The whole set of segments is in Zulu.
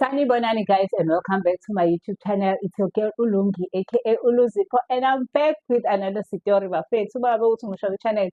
Sanibonani guys, and welcome back to my YouTube channel. It's your girl Ulungi, aka Uluzipho, and I'm back with another story, bafethu. Uma ngabe uthi ngisho channel,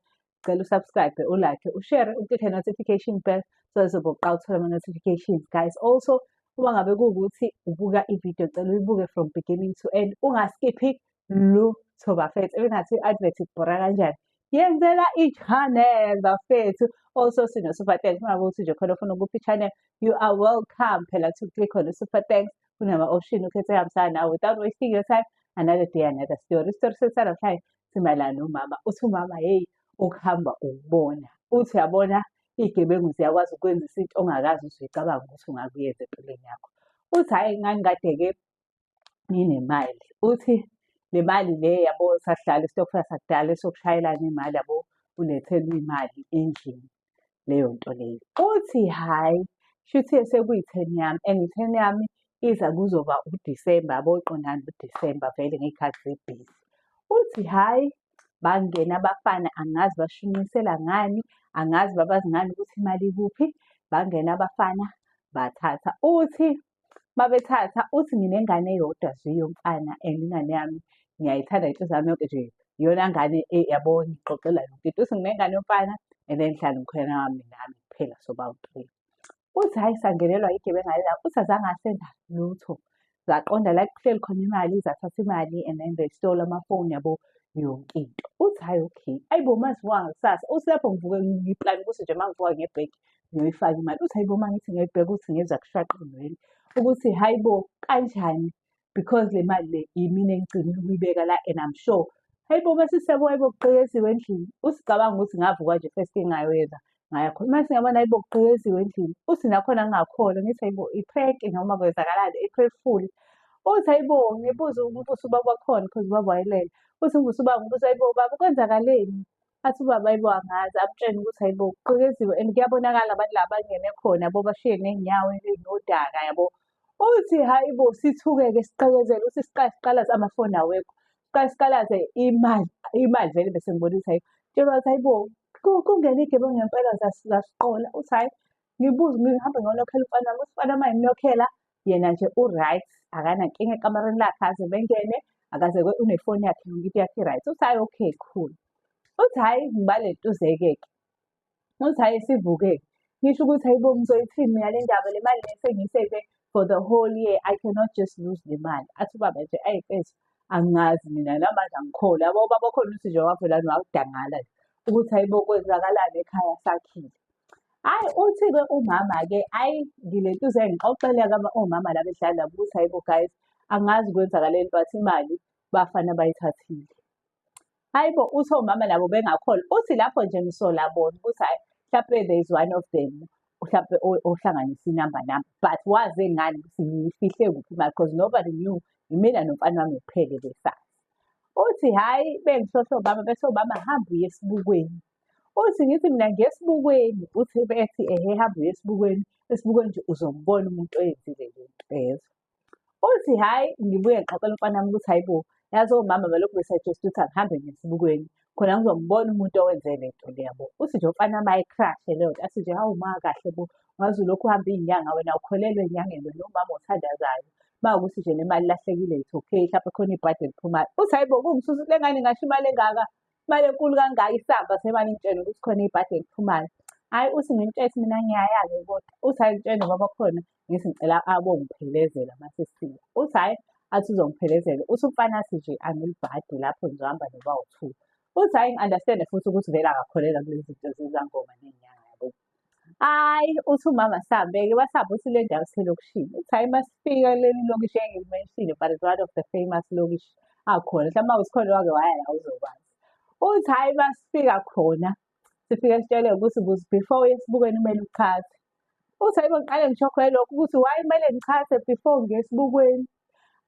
cela usubscribe, ulike, ushare, uclick notification bell so uzobe uqala uthola ama-notifications, guys. Also, uma ngabe kuwukuthi ubuka i-video, cela uyibuke from beginning to end, ungaskiphi lutho, bafethu. Ebingathi i-advert ikubhora kanjani. Yenzela i-channel, bafethu. Also sino-super thanks. Uma ngabe uthi nje khona ufuna ukupha i-channel, you are welcome phela to click on the super thanks. Kunama-option ukhethe ehambisana nawe. Without wasting your time, another day, another story. Isitori sethu sanamhlanje simayelana nomama. Uthi umama, hey, ukuhamba ukubona. Uthi uyabona, iy'gebengu ziyakwazi ukwenzisa into ongakaze uze uyicabange ukuthi ungakuyenza empilweni yakho. Uthi hhayi, ngangikade-ke nginemali. Uthi le mali le, yabo, sasidlala isitokfela sakudala esokushayelana imali, yabo, ulethelwe imali endlini, leyo nto leyo. Uthi hhayi, shuthi sekuyi-turn yami, and i-turn yami iza kuzoba uDisemba, yabo, iqondana noDisemba vele ngey'khathi zebhizi. Uthi hhayi, bangena abafana, angazi bashunqisela ngani, angazi babazi ngani ukuthi imali ikuphi. Bangena abafana bathatha. Uthi mabethatha, uthi nginengane eyodwa zwi yomfana, and ingane yami ngiyayithanda inhliziyo yami yonke nje, iyona ngane, yabo, ngixoxela yonke into. Uthi nginengane yomfana and then ngihlala nomkhwenyana wami nami kuphela, sobawu-three. Uthi hhayi, sangenelwa iy'gebengu la. Uthi azange asenza lutho. Zaqonda la kuhleli khona imali, zathatha imali and then they stole amafoni, yabo, yonke into. Uthi hhayi, okay. Ayi bo, masivuka ngakusasa, uthi lapho ngivuke ngiplane ukuthi nje uma ngivuka ngebhenki ngiyoyifaka imali. Uthi hayi bo, uma ngithi ngiyayibheka, uthi ngezwa kushaqa inwele ukuthi hayi bo, kanjani? Because le mali le yimina engigcinile ukuyibeka la and I'm sure. Hayi bo, mase siyabo, hayi bo, kugqekeziwe endlini. Uthi cabanga ukuthi ngavuka nje, first thing ngayoyenza ngaya khona. Mase ngiyabona, hayi bo, kugqekeziwe endlini. Uthi nakhona ngingakholwa, ngithi hayi bo, i-prank noma kwenzakalani, April Fool. Uthi hayi bo, ngibuze ngibuze ubaba wakhona because ubaba wayelele. Uthi ngibuze ubaba, ngibuze, hayi bo baba, kwenzakaleni? Athi ubaba, hayi bo, angazi. Amtshene ukuthi hayi bo, kugqekeziwe and kuyabonakala abantu laba bangene khona, yabo, bashiye ney'nyawo ey'nodaka, yabo. Uthi hayi bo, sithuke-ke, siqekezele. Uthi siqale siqalaze, amafoni awekho. Siqale siqalaze imali, imali vele bese ngibona ukuthi ayikho. Tshela wathi hayi bo, kungene iy'gebengu ngempela zasiqola. Uthi hhayi, ngibuze, ngihambe ngiyolokhela umfana wami. Uthi umfana wami ngimlokhela, yena nje u-right, akanankinga ekamereni lakhe, aze bengene, akaze unefoni yakhe, yonke into yakhe i-right. Uthi hhayi, okay, cool. Uthi hhayi, ngibalentuze-ke ke. Uthi hhayi, sivuke-ke. Ngisho ukuthi hayi bo, ngizoyithini mina le ndaba, le mali le sengiyiseve for the whole year, I cannot just lose le mali. Athi ubaba nje, ayi mfethu, angazi mina namanje angikholwa. Yabo, ubaba khona uthi nje wavela wadangala nje ukuthi hayi bo, kwenzakalani ekhaya sakhile. Hhayi, uthi-ke umama-ke, hhayi, ngilentuze ngixoxele-ke omama laba ehlala nabo ukuthi hayi bo guys, angazi kwenzakaleni but imali bafana bayithathile. Hayi bo, uthi omama nabo bengakholwa. Uthi lapho nje ngisola bona ukuthi hhayi, mhlampe there is one of them mhlampe ohlanganisa inamba nami, but waze ngani ukuthi ngiyifihle kuphi imali, because nobody knew, imina nomfana wami kuphela ebesazi. Uthi hhayi, bengihlohla obama, bethi obama, hamba uye esibukweni. Uthi ngithi mina ngiye esibukweni, uthi bethi ehe, hamba uye esibukweni, esibukweni nje uzombona umuntu oyenzile lento, yezwa. Uthi hhayi, ngibuye ngixoxele umfana wami ukuthi hayi bo, yazi omama balokhu besuggest ukuthi angihambe ngiye esibukweni khona ngizombona umuntu owenze le nto le, yabo. Uthi nje umfana wami ayicrashe leyo nto, athi nje hawu ma, kahle bo, ngaze ulokhu uhamba iy'nyanga wena, awukholelwa ey'nyangeni wena, umama othandazayo. Uma kuwukuthi nje le mali ilahlekile, it's okay, hlampe khona ibhadi eliphumayo. Uthi hayi bo, kungisusa le ngane ngasho imali engaka, imali enkulu kangaka, isamba semali, ngitshene ukuthi khona ibhadi eliphumayo. Hhayi, uthi ngimtshele ukuthi mina ngiyaya-ke kodwa. Uthi hhayi, ngitshele nobaba khona, ngithi ngicela abongiphelezela mase sifika. Uthi hhayi, athi uzongiphelezela. Uthi umfana athi nje angilibhadi lapho, ngizohamba nobawu-two. Uthi hhayi, ngi-understand-e futhi ukuthi vele akakholelwa kulezi zinto zezangoma ney'nyanga, yabo. Hhayi, uthi umama sihambe-ke, basihamba, uthi le ndawo iselokishini. Uthi hhayi, masifika kuleli lokishi engilimentionile, but it's one of the famous lokishi akhona. Mhlawumbe uma kuthi khona wake waya la uzokwazi. Uthi hhayi, masifika khona, sifike sitshelwe ukuthi before uye esibukweni kumele uchathe. Uthi hayi bo, ngiqale ngishokhwe lokho ukuthi why kumele ngichathe before ngiye esibukweni.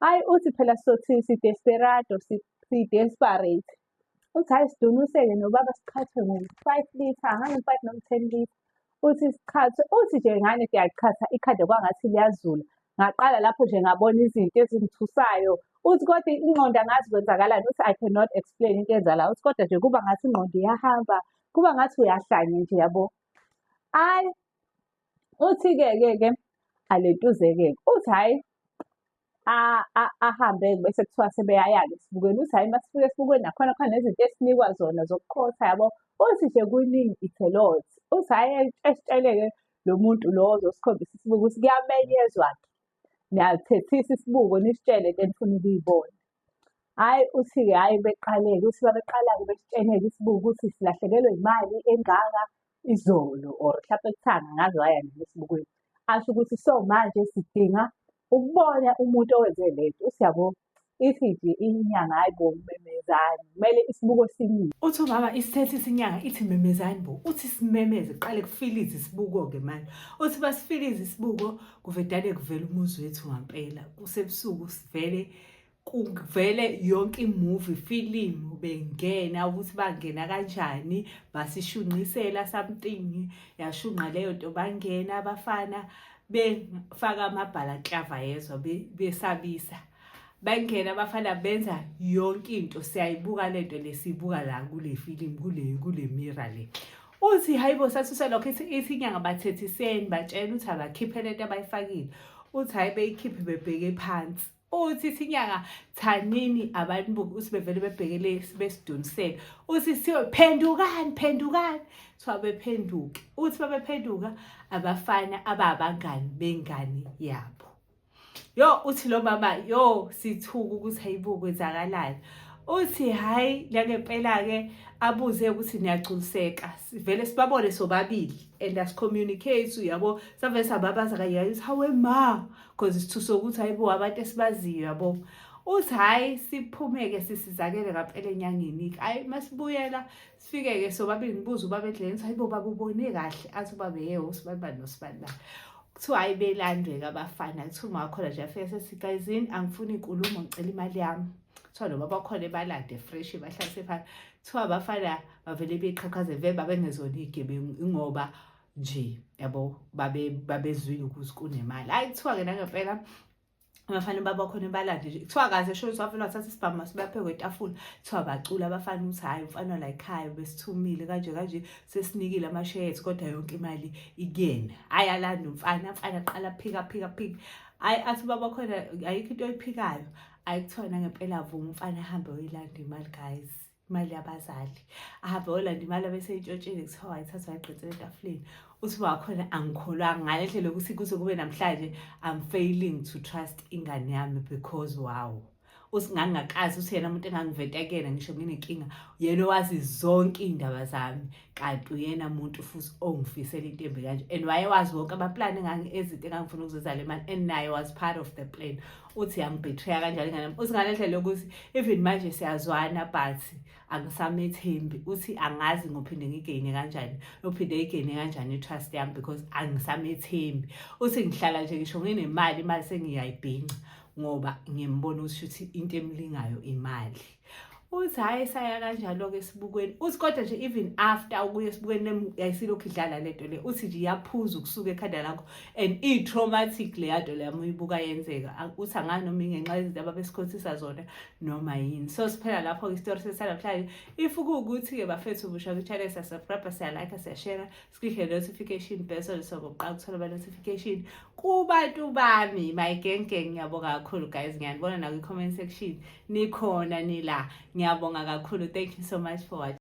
Hhayi, uthi phela sizothi si-desperado, si-desperate. Uthi hhayi, sidunuse-ke nobaba, sichathe ngo-5 litre, angazi 5 noma 10 litre. Uthi sichathe, uthi nje ngane siyachatha, ikhanda kwangathi liyazula. Ngaqala lapho nje ngabona izinto ezingithusayo. Uthi kodwa ingqondo angazi kwenzakalani, uthi I cannot explain into eyenzakalayo. Uthi kodwa nje kuba ngathi ingqondo iyahamba, kuba ngathi uyahlanya nje, yabo. Hhayi, uthi-ke ke ke Alentuzeke-ke. Uthi hhayi ahambe-ke bese kuthiwa sebeyaya-ke esibukweni. Uthi hhayi uma sifika esibukweni nakhona khona nezinto esinikwa zona zokukhotha yabo. Uthi nje kuningi it's a lot. Uthi hhayi esitshele-ke lo muntu lo ozosikhombisa isibuko ukuthi kuyamenyezwa-ke. Niyathethisa isibuko nisitshele into enifuna ukuyibona. Hhayi uthi-ke hhayi beqale-ke, uthi babeqala-ke besitsheneke isibuko ukuthi silahlekelwe imali engaka izolo or mhlampe kuthanga angazi waya nini esibukweni. Asho ukuthi so manje sidinga ukubona umuntu owenze le nto. Uthi yabo, ithi nje inyanga hhayi bo memezani, kumele isibuko simile. Uthi umama isithethisa inyanga ithi memezani bo, uthi simemeze kuqale kufilize isibuko-ke manje. Uthi basifilize isibuko kuvedane kuvele umuzi wethu ngampela. Kusebusuku sivele kuvele yonke imovie film bengena ukuthi bangena kanjani basishunqisela something yashunqa leyo nto bangena abafana befaka amabhalaklava yezwa besabisa bangena abafana benza yonke into siyayibuka lento lesibuka la kule film kule kule mirror le. Uthi hayibo sathuse lokho ithi ithi inyanga bathethiseni batshela ukuthi abakhiphe lento abayifakile. Uthi hayi beyikhiphe bebheke phansi. Uthi ithi inyanga thanini abanibuki uthi bevele bebheke le besidunisele. Uthi siyo phendukani phendukani. Kuthiwa bephenduke. Uthi babephenduka abafana ababangani bengane yabo. Yo uthi lo mama yo sithuka ukuthi hayibo kwenzakalani. Uthi hayi langempela ke abuze ukuthi niyagculiseka. Sivele sibabone sobabili and asicommunicate uyabo. Savele sababaza kanye uthi hawe ma because sithuse ukuthi hayibo abantu esibaziyo yabo. Uthi hayi siphumeke sisizakele ngampela enyangeni. Hayi masibuyela sifike-ke sobabili ngibuze ubaba endleleni ukuthi hayibo baba ubone kahle athi ubaba yebo usibanibani nosibanibani. Kuthiwa hayi belandwe-ke abafana kuthiwa uma wakhona nje afike sethi gayizini angifuni inkulumo ngicela imali yami. Kuthiwa noma bakhona ebalande fresh bahlalise phansi. Kuthiwa abafana bavele beqhaqhaze vele babengezona iy'gebengu ingoba nje yabo babe babezwile ukuthi kunemali. Hhayi kuthiwa-ke nangempela abafana baba khona balande nje kuthiwa kaze esho ukuthi wavele wathatha isibhamu masibaphe kwetafula kuthiwa bacula abafana ukuthi hhayi umfana la ekhaya besithumile kanje kanje sesinikile amasheya ethu kodwa yonke imali ikuyena hhayi alande umfana mfana aqala phika phika phika hhayi athi baba khona ayikho into oyiphikayo hhayi kuthiwa nangempela avuma umfana ahambe oyilanda imali guys. Imali yabazali ahambe olanda imali abeseyintshontshile kuthiwa wayithatha wayigqitsela etafuleni. Uthi wakhona angikholwanga ngale ndlela yokuthi kuze kube namhlanje I'm failing to trust ingane yami because wow. Uthi ngangingakazi uthi yena umuntu engangiveta kuyena ngisho nginenkinga yena owazi zonke iy'ndaba zami kanti uyena muntu futhi ongifisela into embi kanje and wayewazi wonke amaplani ezinto engangifuna ukuzenza le mali and naye was part of the plan. Uthi yangibetreya kanjalo ingane yami. Uthi ngale ndlela yokuthi even manje siyazwana but angisamethembi. Uthi angazi ngophinde ngigeyine kanjani, yophinde igeyine kanjani i-trust yami because angisamethembi. Uthi ngihlala nje ngisho nginemali, imali sengiyayibhinca ngoba ngimbona ukuthi shuthi into emlingayo imali. Uthi hhayi saya kanjalo-ke esibukweni. Uthi kodwa nje even after ukuya esibukweni yayisilokhu idlala le nto le. Uthi nje iyaphuza ukusuka ekhanda lakho and i-traumatic leya nto leya uma uyibuka yenzeka. Uthi angazi noma ingenxa yezinto ababesikhothisa zona noma yini. So siphela lapho-ke isitori sesanamhlanje. If kuwukuthi-ke bafethu ubusha kwi-channel siya-subscribe, siya-like, siya-share, siklikhe notification bell so sokuqala ukuthola ama-notification kubantu bami my gang gang. Ngiyabonga kakhulu guys, ngiyanibona nakwi-comment section nikhona nila. Ngiyabonga kakhulu, thank you so much for watching.